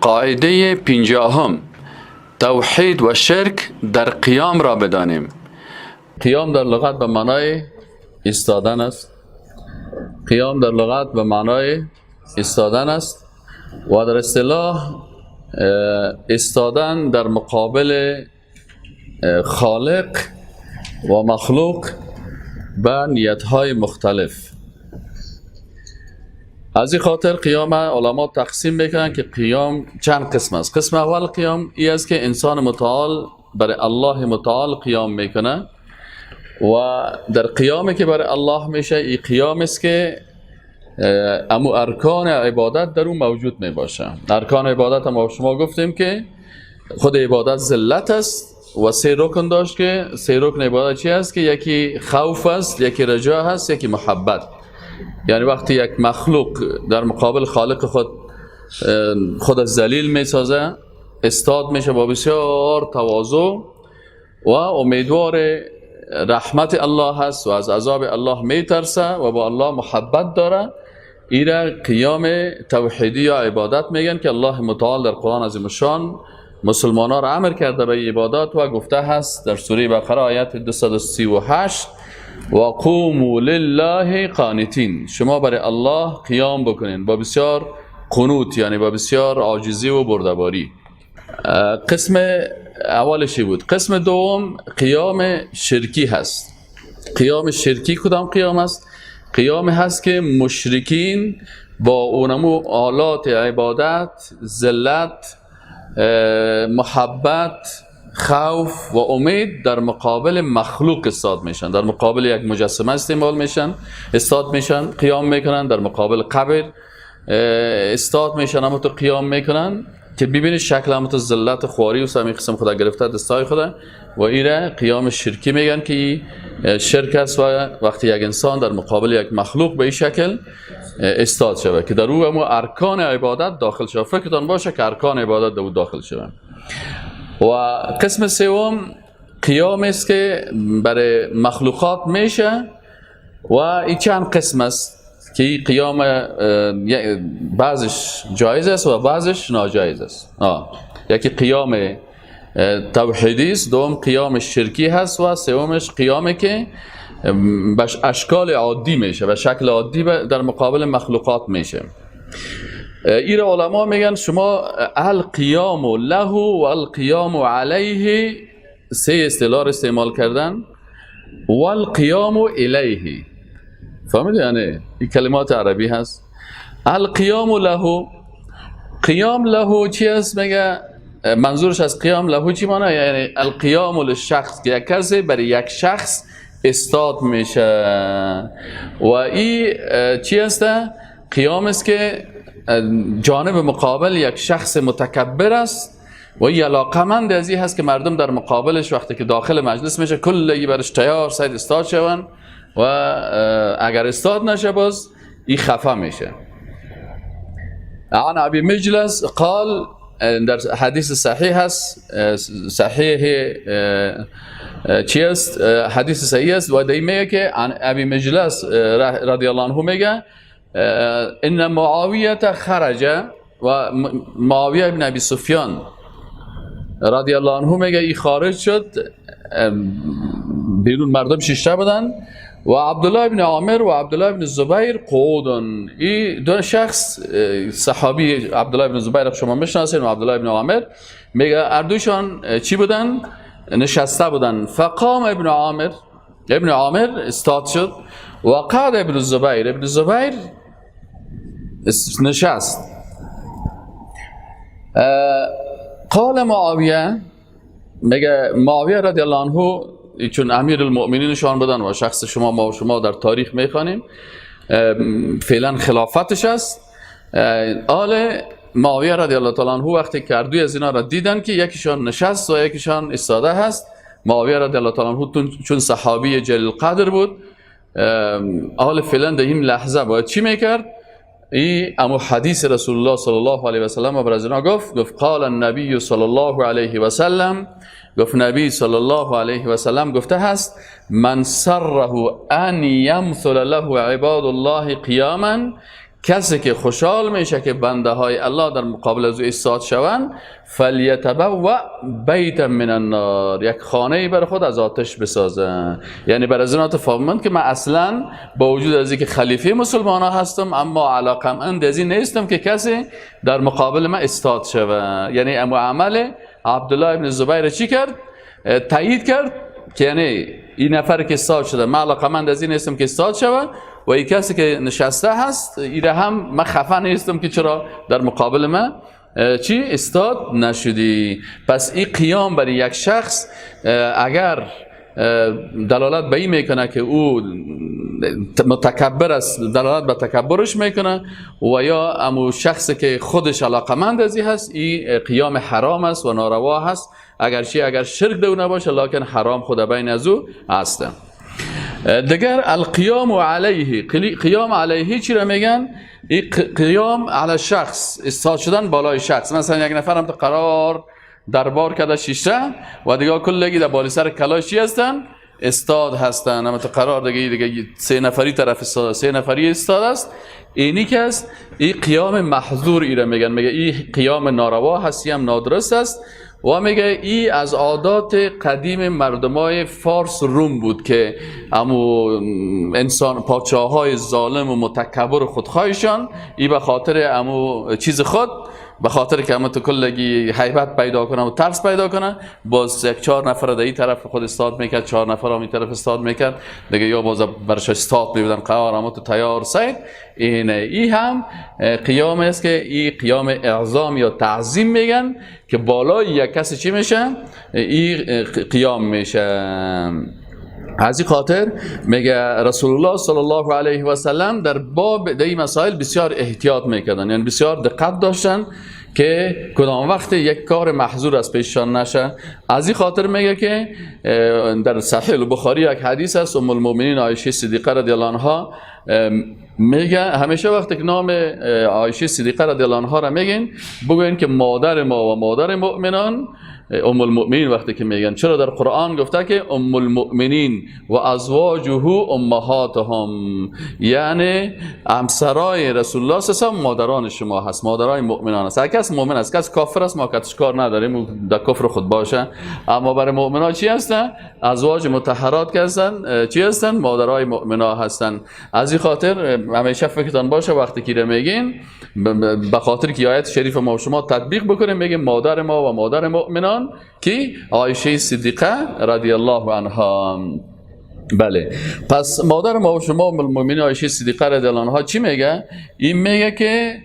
قاعده 50، توحید و شرک در قیام را بدانیم. قیام در لغت به معنای ایستادن است. قیام در لغت به معنای ایستادن است و در اصطلاح ایستادن در مقابل خالق و مخلوق به نیت‌های مختلف. از این خاطر قیام علما تقسیم میکنن که قیام چند قسم است. قسم اول قیام ای است که انسان متعال برای الله متعال قیام میکنه و در قیامی که برای الله میشه، این قیام است که امو ارکان عبادت در اون موجود میباشه. ارکان عبادت هم شما گفتیم که خود عبادت ذلت است و سه رکن داشت که سه رکن عبادت چی است؟ که یکی خوف است، یکی رجا هست، یکی محبت. یعنی وقتی یک مخلوق در مقابل خالق خود از ذلیل میسازه، استاد میشه با بسیار تواضع و امیدوار رحمت الله هست و از عذاب الله میترسه و با الله محبت داره، ایره قیام توحیدی یا عبادت میگن که الله متعال در قرآن عظیم الشان مسلمان ها را امر کرده به عبادات و گفته هست در سوره بقره آیت 238: و قوموا لله قانتین. شما برای الله قیام بکنین با بسیار قنوت، یعنی با بسیار عاجزی و بردباری. قسم اولشی بود. قسم دوم قیام شرکی هست. قیام شرکی کدام قیام است؟ قیام هست که مشرکین با اونمو آلات عبادت، ذلت، محبت، خوف و امید در مقابل مخلوق استاد میشن. در مقابل یک مجسمه استعمال میشن، استاد میشن، قیام میکنن. در مقابل قبر استاد میشن، اما تو قیام میکنن که ببینید شکل هم تو ذلت، خواری و سمی قسم خدا گرفته دستای خدا و ایره قیام شرکی میگن که شرک است و وقتی یک انسان در مقابل یک مخلوق به این شکل استاد شود که در او هم ارکان عبادت داخل شود. فکرتان باشه که ارکان عبادت در او داخل شود. و قسم سوم قیام است که برای مخلوقات میشه و این چند قسم است که قیام بعضش جایز است و بعضش ناجایز است. یکی قیام توحیدی است، دوم قیام شرکی هست و سومش قیامی که بش اشکال عادی میشه و شکل عادی در مقابل مخلوقات میشه. ایر علما میگن شما القیام له و القیام علیه، سه اصطلاح استعمال کردن، و القیام الیه. فهمیدی؟ یعنی این کلمات عربی هست. القیام له، قیام له چی است؟ میگه منظورش از قیام له چی معنی؟ یعنی القیام للشخص، که یک کسی برای یک شخص استاد میشه و این چی است؟ قیام است که جانب مقابل یک شخص متکبر است و این علاقمند از این هست که مردم در مقابلش وقتی که داخل مجلس میشه کلی برش تیار سید استاد شون و اگر استاد نشه باز این خفه میشه. عن ابی مجلس قال، در حدیث صحیح هست، صحیح چی است؟ حدیث صحیح است و در میگه که عن ابی مجلس رضی الله عنه میگه ان معاویه خرج، و معاویه ابن ابی سفیان رضی الله عنه میگه ای خارج شد بیرون، مردم شیشته بودن و عبدالله ابن عامر و عبدالله ابن زبیر قعودن. این دو شخص صحابی، عبدالله ابن زبیر شما میشناسین و عبدالله ابن عامر، میگه اردوشان چی بودن؟ نشسته بودن. فقام ابن عامر، ابن عامر استاد شد و قعد ابن زبیر، ابن زبیر نشست. قال معاویه، میگه معاویه رضی الله عنه چون امیر المؤمنینشان بودن و شخص شما ما و شما در تاریخ میخوانیم فعلا خلافتش است. آل معاویه رضی الله تعالی عنه وقتی که اردوی از اینا را دیدن که یکیشان نشست و یکیشان ایستاده هست، معاویه رضی الله تعالی عنه چون صحابی جلیل قدر بود، آل فعلا در این لحظه باید چی میکرد؟ ای امو حدیث رسول الله صلی الله علیه و سلم بر از اینا گفت، گفت قال النبی صلی الله علیه و سلم، گفت نبی صلی الله علیه و سلم گفته هست من سره ان یمثل له عباد الله قیاما، کسی که خوشحال میشه که بنده های الله در مقابل از او ایستاد شوند، فلیتبوأ بیتا من النار، یک خانه بر خود از آتش بسازه. یعنی بر از این فهمند که من اصلا با وجود از اینکه خلیفه مسلمان ها هستم، اما علاقمند از این نیستم که کسی در مقابل من ایستاد شود. یعنی امو عمل عبدالله ابن زبیر چی کرد؟ تایید کرد که یعنی این نفر که ایستاد شده، من علاقمند از این نیستم که ایستاد شود و این کسی که نشسته هست ایره هم من خفه نیستم که چرا در مقابل من چی استاد نشدی. پس این قیام برای یک شخص اگر دلالت به این میکنه که او متکبر است، دلالت به تکبرش میکنه، و یا امو شخص که خودش علاقمند از این هست، این قیام حرام است و ناروا هست، اگرچه اگر شرک دو نباشه لکن حرام خود بین از او هست. دیگر القیام علیه، قیام علیه چی را میگن؟ این قیام علی شخص، استاد شدن بالای شخص. مثلا یک نفر هم تو قرار دربار کرده شیشته و دیگه کلگی در بالای سر کلاش چی هستن؟ استاد هستن. اما تو قرار دیگه سه نفری طرف استاد، سه نفری استاد است. اینی که است این قیام محظور ایره میگن، میگه این قیام ناروا هستی هم نادرست است. و میگه ای از عادات قدیم مردمای فارس روم بود که امو انسان پادشاه‌های ظالم و متکبر خودخواهشان ای به خاطر امو چیز خود، به خاطر که امو تو کلگی هیبت پیدا کنه و ترس پیدا کنه، باز یک چهار نفر در این طرف خود استاد میکرد، چهار نفر هم این طرف استاد میکرد دیگه، یا باز برش استاد میبودن قرار امو تو تیار سید. این ای هم قیام است که ای قیام اعظام یا تعظیم میگن که بالای یک کسی چی میشه؟ ای قیام میشه. از این خاطر میگه رسول الله صلی الله علیه و سلم در باب در این مسائل بسیار احتیاط میکردن، یعنی بسیار دقت داشتن که کدام وقت یک کار محظور از پیششان نشه. از این خاطر میگه که در صحیح البخاری یک حدیث است، ام المؤمنین عایشه صدیقه رضی الله عنها میگه همیشه وقتی که نام عایشه صدیقه رضی الله عنها را میگین بگوین که مادر ما و مادر مؤمنان ام المؤمنین. وقتی که میگن چرا در قرآن گفته که ام المؤمنین و ازواجه امهاتهم، یعنی همسرای رسول الله صلی الله علیه و مادران شما هست، مادرای مؤمنان است. هر کس مؤمن است، کس کافر است ما کتش کار نداریم، در کفر خود باشه. اما برای مؤمنا چی هستن؟ ازواج مطهرات که هستن چی هستن؟ مادرای مؤمنا هستن. از این خاطر همیشه فکرتان باشه وقتی که میگین به خاطر که آیت شریف ما و شما تطبیق بکنیم، میگیم مادر ما و مادر مؤمنان کی؟ عایشه صدیقه رضی الله عنها. بله، پس مادر ما و شما المؤمنین عایشه صدیقه رضی الله عنها چی میگه؟ این میگه که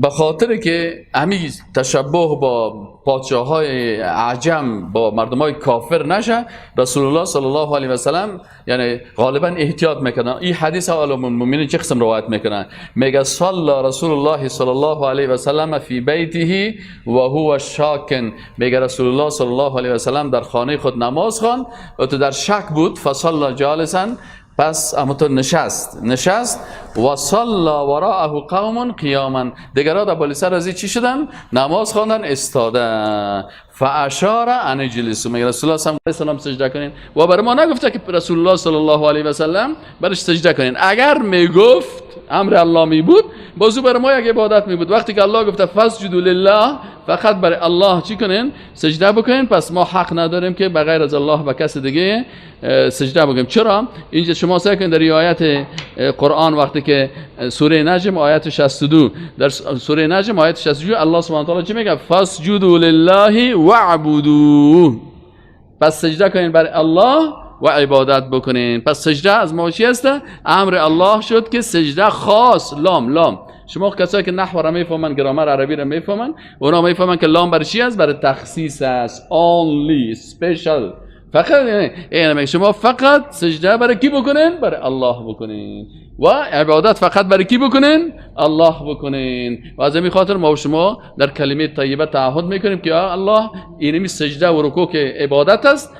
به خاطر که همین تشبه با پادشاه های عجم با مردم های کافر نشه، رسول الله صلی الله علیه و سلم یعنی غالبا احتیاط میکردن. این حدیث ها المؤمنین چه قسم روایت میکنن؟ میگه صلی رسول الله صلی الله علیه و سلم فی بیته و هو شاکن، میگه رسول الله صلی الله علیه و سلم در خانه خود نماز خواند و تو در شک بود، فصلی جالسا، پس اما تو نشست و صلی وراءه قوم قیاما، دیگرها در بالای سر از چی شدن؟ نماز خواندن استاده. فاشار ان اجلسوا، میگه رسول الله صلی الله علیه و سلم سجده کنین و برای ما نگفته که رسول الله صلی الله علیه و سلم برش سجده کنین. اگر میگفت امر الله می بود، بازو برای ما یک عبادت می بود. وقتی که الله گفته فاسجدوا لله، فقط برای الله چی کنین؟ سجده بکنین. پس ما حق نداریم که بغیر از الله به کس دیگه سجده بکنیم. چرا؟ اینجا شما سعی کنید در آیت قرآن وقتی که سوره نجم آیت 62، در سوره نجم آیت 62 الله سبحانه و تعالی چی میگه؟ فاسجدوا لله واعبدوه. پس سجده کنین برای الله و عبادت بکنین. پس سجده از ما چی هست؟ امر الله شد که سجده خاص، لام لام. شما کسایی که نحو را میفهمن، گرامر عربی را میفهمن، اونا میفهمن که لام برای چی است؟ برای تخصیص است، only special، فقط. یعنی شما فقط سجده برای کی بکنین؟ برای الله بکنین و عبادت فقط برای کی بکنین؟ الله بکنین. و از این خاطر ما و شما در کلمه طیبه تعهد میکنیم که الله اینمی سجده و رکوع که عبادت است،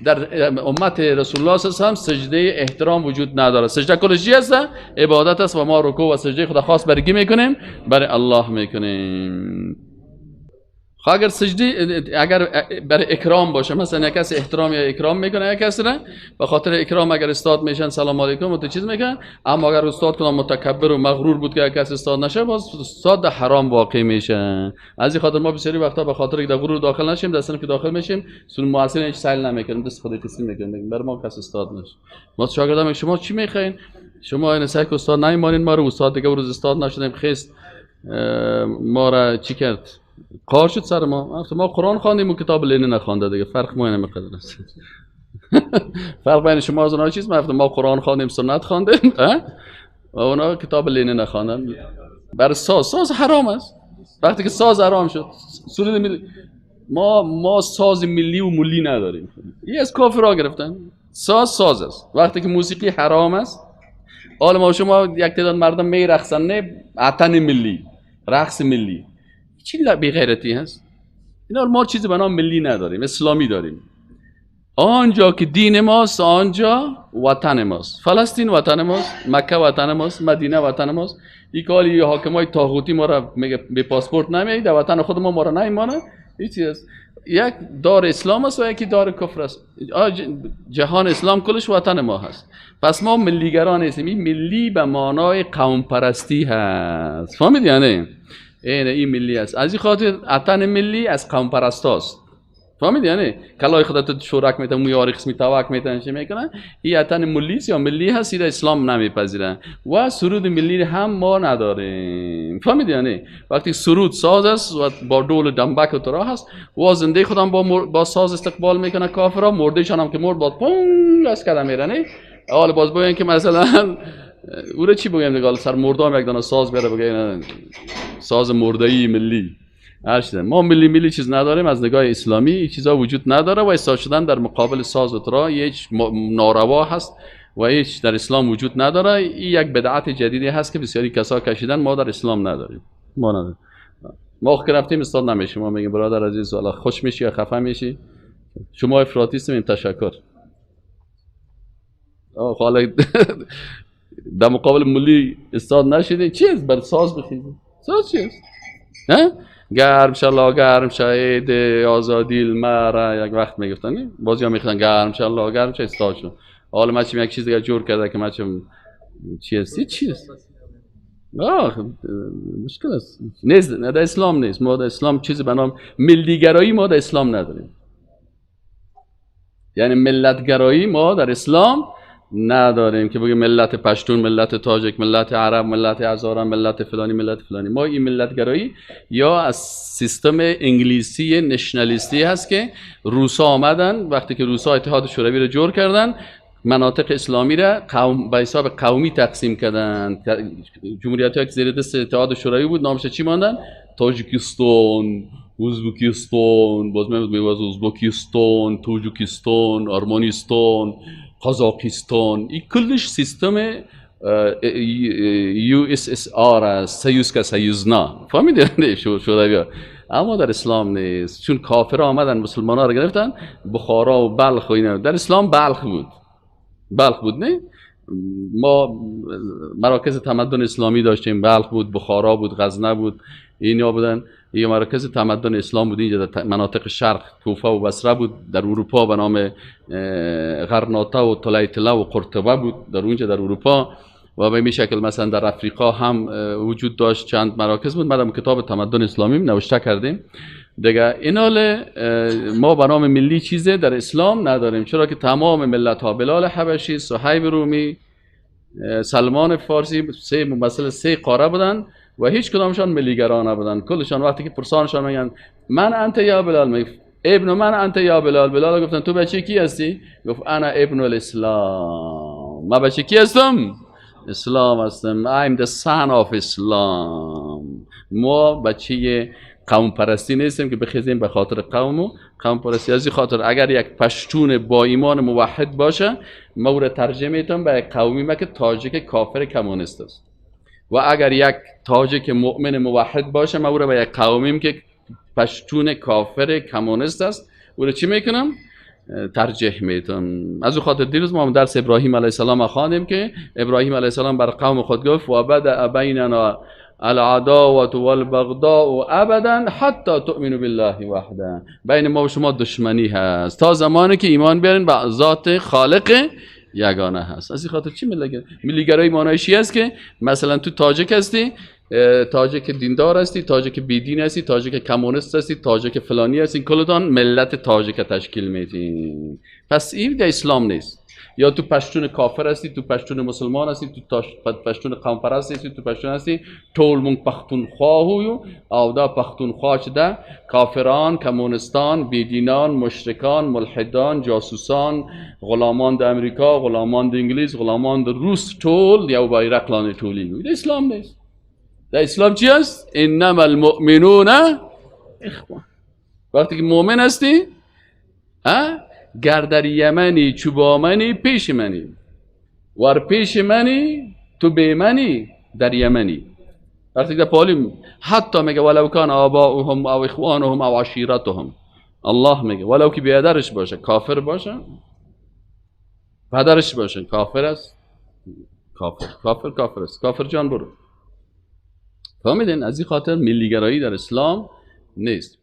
در امت رسول الله صلی الله علیه و سجده احترام وجود نداره. سجده کلش چی است؟ عبادت است و ما رکوع و سجده خدا خاص برای کی میکنیم؟ برای الله میکنیم. اگر سجده اگر برای اکرام باشه، مثلا یک کسی احترام یا اکرام میکنه یک کسی را به خاطر اکرام اگر استاد میشن سلام علیکم و تو چیز میکنن، اما اگر استاد کنه متکبر و مغرور بود که یک کسی استاد نشه، باز استاد در حرام واقع میشه. از این خاطر ما بسیاری وقتا به خاطر که در غرور داخل نشیم، در صنف که داخل میشیم سن محصل هیچ سیل نمیکنیم، دست خود تسلیم میکنیم، بر ما کس استاد نشه. ما شاگردام شما چی میخواین؟ شما این سعی استاد نیمانین ما رو استاد دیگه روز استاد نشدیم خیست ما را چی کرد؟ کار شد سر ما. ما قرآن خواندیم و کتاب لنین نخوانده دیگه، فرق ما اینه است. فرق بین شما از اونها چیز؟ ما قرآن خواندیم سنت خواندیم و اونا کتاب لنین نخواندن. برای ساز حرام است. وقتی که ساز حرام شد سرود ملی، ما ساز ملی و ملی نداریم. این از کافرها گرفتن. ساز است. وقتی که موسیقی حرام است، حالا ما شما یک تعداد مردم میرقصن، نه اتن ملی، رقص ملی، چی بی غیرتی هست؟ اینا ما چیزی به نام ملی نداریم، اسلامی داریم. آنجا که دین ماست آنجا وطن ماست. فلسطین وطن ماست، مکه وطن ماست، مدینه وطن ماست. این کالی حاکمای طاغوتی ما را میگه به پاسپورت نمیده، در وطن خود ما را نمیمانه. این چیز است. یک دار اسلام است و یکی دار کفر است. جهان اسلام کلش وطن ما هست. پس ما ملیگران نیستیم. این ملی به معنای قوم پرستی هست. فهمیدی یعنی؟ این ملی است. از این خاطر اتن ملی از قوم پرستاست. فهمیدی یعنی؟ کلای خودت شورک میتن، موی قسمی توک میتن، چه میکنن؟ این اتن ملی یا ملی هست، این اسلام نمیپذیره و سرود ملی هم ما نداریم. فهمیدی یعنی؟ وقتی سرود ساز است و با دول دنبک و ترا هست و زنده خودم با ساز استقبال میکنه کافرا، مردهشان هم که مرد با پونگ از کردن میرنه. حالا باز بگن که مثلا او رو چی بگیم دیگه، سر مردام یک دانه ساز بیاره بگه ساز مرده‌ای ملی. هر ما ملی ملی چیز نداریم. از نگاه اسلامی این چیزا وجود نداره و ایستاد شدن در مقابل ساز و ترا هیچ ناروا هست و هیچ در اسلام وجود نداره. این یک بدعت جدیدی هست که بسیاری کسا کشیدن، ما در اسلام نداریم. ما نداریم. ما که رفتیم استاد نمیشیم، ما میگیم برادر عزیز والا خوش میشی یا خفه میشی، شما افراطی هستیم، تشکر. حالا در مقابل ملی استاد نشیدی چیز بر ساز بخیزی، ساز چیست؟ گرم شلا گرم شاید آزادی المره یک وقت میگفتن، بازی ها میخوندن گرم شلا گرم شاید استاد شد. حالا من چیم یک چیز دیگه جور کرده که من چیم چی هستی چیست؟ مشکل است. نیست، در اسلام نیست. ما در اسلام چیزی به نام ملیگرایی ما در اسلام نداریم. یعنی ملتگرایی ما در اسلام نداریم که بگیم ملت پشتون، ملت تاجک، ملت عرب، ملت هزاره، ملت فلانی، ملت فلانی. ما این ملتگرایی یا از سیستم انگلیسی نشنالیستی هست که روسا آمدن، وقتی که روسا اتحاد شوروی رو جور کردن، مناطق اسلامی را قوم به حساب قومی تقسیم کردن. جمهوریت‌هایی که زیر دست اتحاد شوروی بود نامش چی ماندن؟ تاجیکستان، ازبکستان، باز میگم ازبکستان، تاجیکستان، ارمنستان، قزاقستان. این کلش سیستم USSR است، سیوز که سیوز نه، فهمیدید شوروی. اما در اسلام نیست، چون کافر آمدن مسلمان ها رو گرفتن، بخارا و بلخ و اینا. در اسلام بلخ بود، بلخ بود نه؟ ما مراکز تمدن اسلامی داشتیم، بلخ بود، بخارا بود، غزنه بود، اینا بودن. یه مراکز تمدن اسلام بود اینجا در مناطق شرق، کوفه و بصره بود. در اروپا به نام غرناطه و طلیطله و قرطبه بود در اونجا در اروپا. و به این شکل مثلا در افریقا هم وجود داشت، چند مراکز بود. ما در کتاب تمدن اسلامی نوشته کردیم دیگه. اینال ما به نام ملی چیزه در اسلام نداریم، چرا که تمام ملت ها، بلال حبشی، صهیب رومی، سلمان فارسی، سه ممثل سه قاره بودن و هیچ کدامشان ملیگرا نبودن. کلشان وقتی که پرسانشان میگن من انت یا بلال، میگه ابن من انت یا بلال. بلال گفتن تو بچه کی هستی؟ گفت انا ابن الاسلام. من بچه کی هستم؟ اسلام هستم. I'm the son of Islam. ما بچه قوم پرستی نیستیم که بخیزیم به خاطر قوم و قوم پرستی. از این خاطر اگر یک پشتون با ایمان موحد باشه، ما او را ترجمه میتونم به یک قومی ما که تاجیک کافر کمونیست است، و اگر یک تاجیک مؤمن موحد باشه، ما او را به یک قومیم که پشتون کافر کمونیست است، او را چی میکنم؟ ترجیح میتونم. از او خاطر دیروز ما درس ابراهیم علیه السلام خواندیم که ابراهیم علیه السلام بر قوم خود گفت و بدا بیننا العداوة والبغضاء ابدا حتی تؤمنوا بالله وحده. بین ما و شما دشمنی هست تا زمانی که ایمان بیارین به ذات خالق یگانه هست. از این خاطر چی ملیگرایی معنایش است که مثلا تو تاجک هستی، تاجک دیندار هستی، تاجک بیدین هستی، تاجک کمونیست هستی، تاجک فلانی هستی، کلتان ملت تاجک تشکیل میدین. پس این در اسلام نیست. یا تو پشتون کافر هستی، تو پشتون مسلمان هستی، تو پشتون قوم پرست هستی، تو پشتون هستی، ټول مونږ پښتونخوا یو او دا پښتونخوا چې ده کافران، کمونستان، بیدینان، مشرکان، ملحدان، جاسوسان، غلامان د امریکا، غلامان د انگلیس، غلامان د روس، ټول یو بیرق لاندې ټولېږي. د اسلام نیست. در اسلام چی است؟ انما المؤمنون اخوه. وقتی که مؤمن هستی، گر در یمنی چو با منی پیش منی، ور پیش منی تو بی منی در یمنی. وقتی که پالیم حتی میگه ولو کان آباؤهم او اخوانهم او عشیرتهم، الله میگه ولو که بیادرش باشه کافر باشه، پدرش باشه کافر است، کافر کافر کافر است، کافر جان برو. فهمیدین؟ از این خاطر ملیگرایی در اسلام نیست.